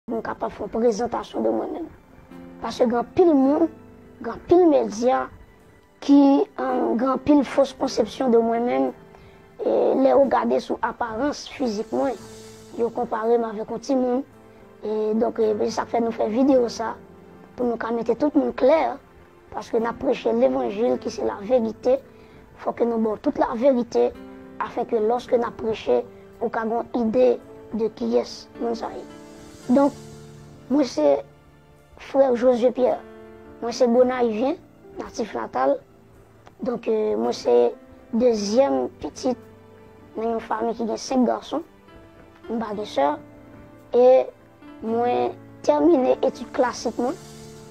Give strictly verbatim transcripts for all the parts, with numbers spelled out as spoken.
pou m kapab fè yon prezantasyon de mwen menm. Paske gen anpil moun, gen anpil medya ki, um, gen anpil fos konsepsyon de mwen menm. E lè yo gade sou aparans fizik mwen, yo konpare m avèk yon timoun. E donk, e, se sa k fè nou fè videyo sa, pou nou ka mete tout moun klè, paske n ap preche levanjil ki se laverite. Fò ke nou ba w tout laverite, afin ke lòske n ap preche, ou ka gen yon ide de kiyès moun sa ye. Donk, mwen se frè Josué Pierre. Mwen se Gonayivyen, natif natal. Donk, e, mwen se dezyèm pitit nan yon fanmi ki gen senk gason. M pa gen sè. E mwen tèmine etid klasik mwen.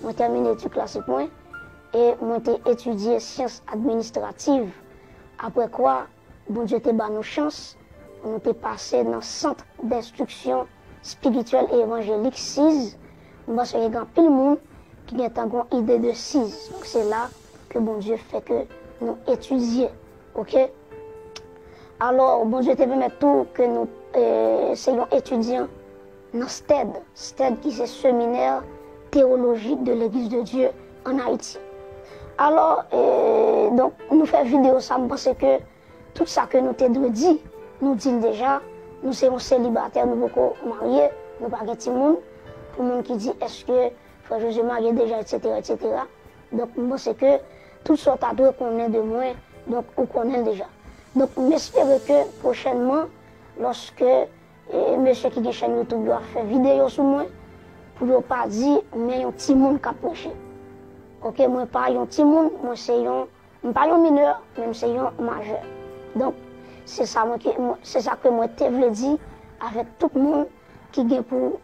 Mwen tèmine etid klasik mwen. E mwen te etidye syans administrativ. Apre kwa, Bondye te ba nou chans pou nou te pase nan Sant d'Enstriksyon Espirityèl e Evanjelik, siz. M panse ke gen anpil moun ki gentan gen yon ide de siz. Donk, se la ke Bondye fè ke nou etidye. Oke? Alò, Bondye te pèmèt tou ke nou, e, se yon etidyan nan stèd, stèd ki se Séminaire Théologique de l'Église de Dieu en Haïti. Alò, e, donk, nou fè videyo sa, m panse ke tout sa ke nou te dwe di, nou di l deja. Nou se yon selibatè, nou poko marye, nou pa gen timoun. Pou moun ki di, èske frè Josué marye deja, etsetera, etsetera. Donk, m panse ke tout sa w ta dwe konnen de mwen, donk, ou konnen l deja. Donk, m espere ke pwochènman, lòske, e, mesye ki gen chèn YouTube yo ap fè videyo sou mwen, pou yo pa di, men yon timoun k ap preche. Oke, mwen pa yon timoun, mwen se yon, m pa yon minè, men m se yon majè. Donk, se sa mwen ke, mwen, se sa ke mwen te vle di avèk tout moun ki gen pou